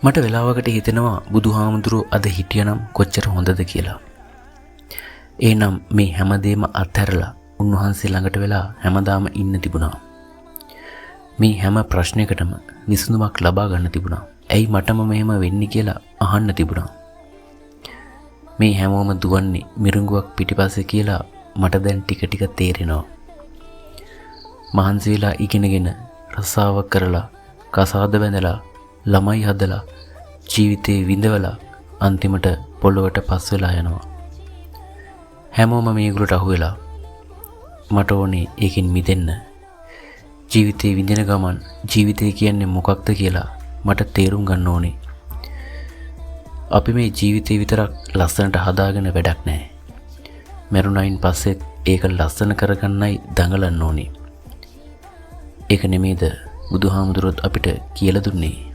මට වෙලාවකට හිතෙනවා බුදුහාමුදුරුවෝ අද හිටියනම් කොච්චර හොඳද කියලා. එහෙනම් මේ හැමදේම අත්හැරලා උන්වහන්සේ ළඟට වෙලා හැමදාම ඉන්න තිබුණා. මේ හැම ප්‍රශ්නයකටම විසඳුමක් ලබා ගන්න තිබුණා. ඇයි මටම මෙහෙම වෙන්නේ කියලා අහන්න තිබුණා. මේ හැමෝම දුවන්නේ මිරිඟුවක් පිටිපස්සේ කියලා මට දැන් ටික ටික තේරෙනවා. මහන්සි වෙලා ඉගෙනගෙන රස්සාවක් කරලා කසාද බැඳලා ළමයි හදලා ජීවිතේ විඳවලා අන්තිමට පොළොවට පස් වෙලා යනවා. හැමෝම මේගොල්ලට අහු වෙලා මට ඕනේ ඒකෙන් මිදෙන්න. ජීවිතේ විඳින ගමන් ජීවිතය කියන්නේ මොකක්ද කියලා මට තේරුම් ගන්න ඕනේ. අපි මේ ජීවිතේ විතරක් ලස්සනට හදාගෙන වැඩක් නැහැ. මැරුණයින් පස්සෙත් ඒක ලස්සන කරගන්නයි දඟලන්න ඕනේ. ඒක නෙමේද බුදුහාමුදුරුවොත් අපිට කියලා දුන්නේ?